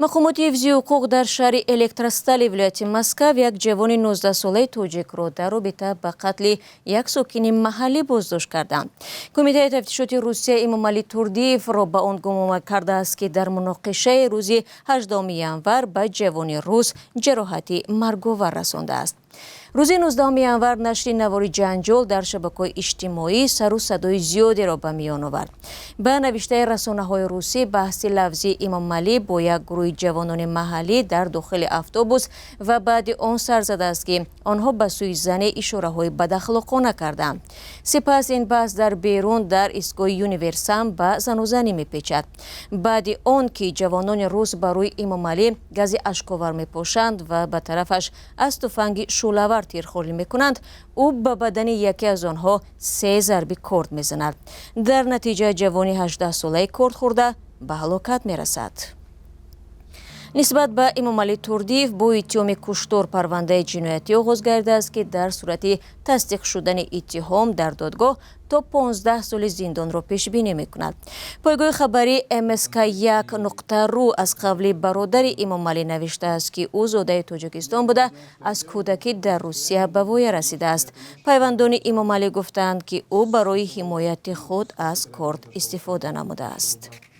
Мақомоти ҳифзи ҳуқуқ дар шаҳри Электростали вилояти Москав як ҷавони 19-солаи тоҷикро дар робита ба қатли як сокини маҳаллӣ боздошт карданд. Кумитаи тафтишоти Русия Имомалӣ Турдиевро ба он гумон кардааст, ки дар муноқишаи рӯзи 18 январ ба ҷавони рус ҷароҳати марговар расондааст. Рӯзи 19 январ нашри навори ҷанҷол дар шабакаҳои иҷтимоӣ сару садои зиёдеро ба миён овард. Ба навиштаи расонаҳои русӣ, баҳси лафзии Имомалӣ бо як гурӯҳи ҷавонони маҳаллӣ дар дохили автобус ва баъди он сар задааст, ки онҳо ба сӯи зане ишораҳои бадахлоқона карданд. Сипас ин баҳс дар берун дар истгоҳи Универсам ба занузанӣ мепечад. Баъди он ки ҷавонони рус ба рӯи Имомалӣ гази ашковар мепошанд ва ба тарафаш аз туфанги шӯълавар тирхолӣ мекунанд, ӯ ба бадани яке аз онҳо се зарби корд мезанад. Дар натиҷа ҷавони 18-солаи корд хӯрда ба ҳалокат мерасад. Нисбат ба Имомалӣ Турдиев бо иттиҳоми куштор парвандаи ҷиноятӣ оғоз гардидааст, ки дар сурати тасдиқ шудани иттиҳом дар додгоҳ то 15 соли зиндонро пешбинӣ мекунад. Пойгоҳи хабарии МСК1.ру аз қавли бародари Имомалӣ навиштааст, ки ӯ зодаи Тоҷикистон буда, аз кӯдакӣ дар Русия ба воя расидааст. Пайвандони Имомалӣ гуфтаанд, ки ӯ барои ҳимояти худ аз корд истифода намудааст.